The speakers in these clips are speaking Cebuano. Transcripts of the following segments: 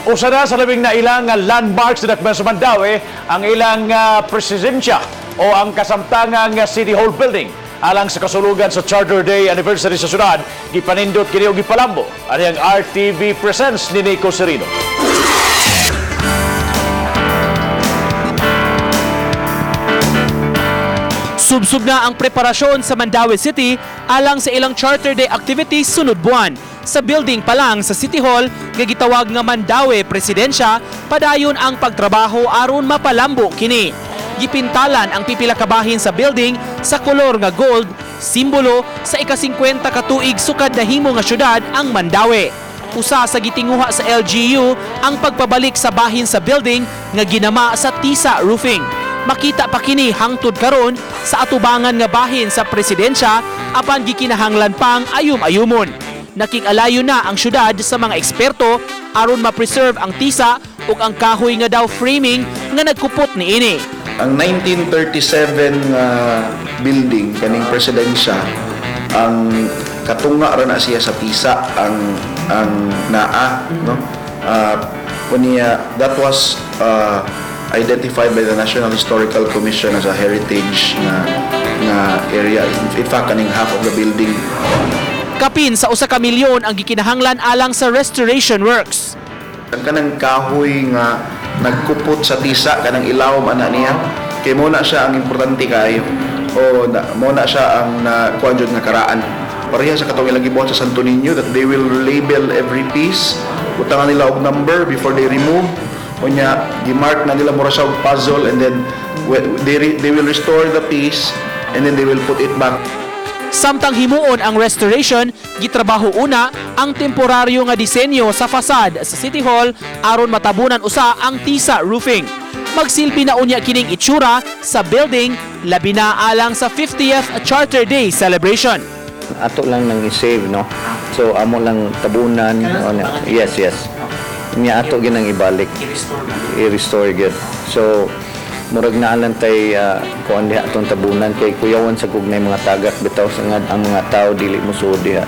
Usa na sa labing na ilang landmarks sa dakbayan sa Mandaue ang ilang presidensya o ang kasamtangang City Hall building. Alang sa kasulugan sa Charter Day anniversary sa syudad, gipanindot kini og gipalambo. Ani ang RTV Presents ni Nico Serino. Subsub na ang preparasyon sa Mandaue City alang sa ilang Charter Day activities sunod buwan. Sa building pa lang sa City Hall, nga gitawag nga Mandaue Presidensya, padayon ang pagtrabaho aron mapalambo kini. Gipintalan ang pipila ka bahin sa building sa kolor nga gold, simbolo sa ika-50 ka tuig sukad nahimo nga syudad ang Mandaue. Usa sa gitinguha sa LGU ang pagpabalik sa bahin sa building nga ginama sa Tisa Roofing. Makita pa kini hangtod karon sa atubangan nga bahin sa presidensya, apan gikinahanglan pang ayum-ayumon. Nakig-alayo na ang syudad sa mga eksperto aron ma-preserve ang tisa ug ang kahoy nga daw framing nga nagkupot niini. Ang 1937 nga building kaning presidensya, ang katunga ra na siya sa tisa ang naa, no? Unya that was identified by the National Historical Commission as a heritage nga area. In fact, kaning half of the building. Kapin sa 1 ka milyon ang gikinahanglan alang sa restoration works. Ang kanang kahoy nga nagkupot sa tisa, kanang ilawom ana niya, kay mo na siya ang importante kaayo o na, mo na siya ang na kuan jud nga karaan, pareha sa katong ilang gibuhat sa Santo Niño, that they will label every piece, butangan nila og number before they remove. Unya gi-mark na nila, mura siya og puzzle, and then they will restore the piece and then they will put it back. Samtang himuon ang restoration, gitrabaho una ang temporaryo nga disenyo sa fasad sa City Hall aron matabunan usa ang tisa roofing. Magsilbi na unya kining itsura sa building, labi na alang sa 50th Charter Day celebration. Ato lang nang i-save, no? So amo lang tabunan, ano, yes, nya ato ginang ibalik, i-restore gyud. So murag naa lang tay kuan diha atong tabunan kay kuyawan sa kugnay mga tagak bitaw sa nga ang mga tao dili mo suod diha.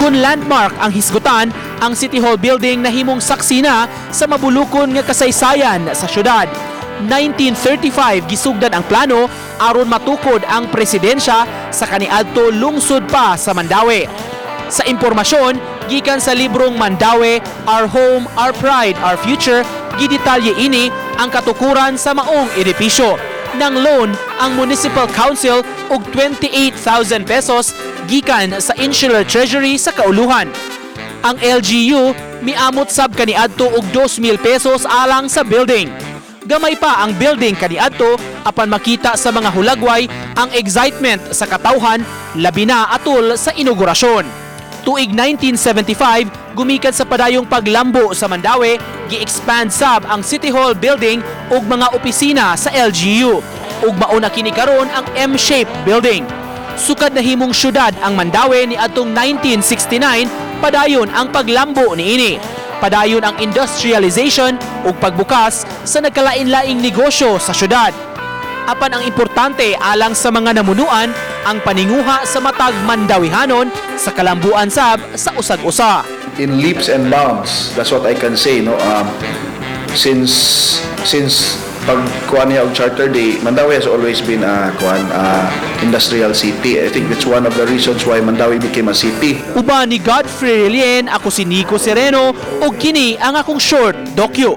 Kung landmark ang hisgutan, ang City Hall building nahimong saksi na sa mabulukon nga kasaysayan sa syudad. 1935 gisugdan ang plano aron matukod ang presidensya sa kaniadto lungsod pa sa Mandaue. Sa impormasyon gikan sa librong Mandaue, Our Home, Our Pride, Our Future, gidetalye ini ang katukuran sa maong edipisyo. Nang loan ang Municipal Council og 28,000 pesos gikan sa Insular Treasury sa kauluhan. Ang LGU miamot sab kaniadto og 2,000 pesos alang sa building. Gamay pa ang building kaniadto, apan makita sa mga hulagway ang excitement sa katawhan, labi na atol sa inaugurasyon. Tuig 1975, gumikan sa padayong paglambo sa Mandaue, gi-expand sab ang City Hall building ug mga opisina sa LGU. Ug mauna kini karon ang M-shaped building. Sukad nahimong syudad ang Mandaue ni atong 1969, padayon ang paglambo niini. Padayon ang industrialization ug pagbukas sa nagkalain-laing negosyo sa syudad. Apan ang importante alang sa mga namunuan, ang paninguha sa matag Mandawihanon sa kalambuan sab sa usag-usa. In leaps and bounds. That's what I can say, no? Since pag kuan niya og Charter Day, Mandaue has always been a kuan industrial city. I think that's one of the reasons why Mandaue became a city. Uban ni Godfrey Relien, ako si Nico Sereno ug kini ang akong short docu.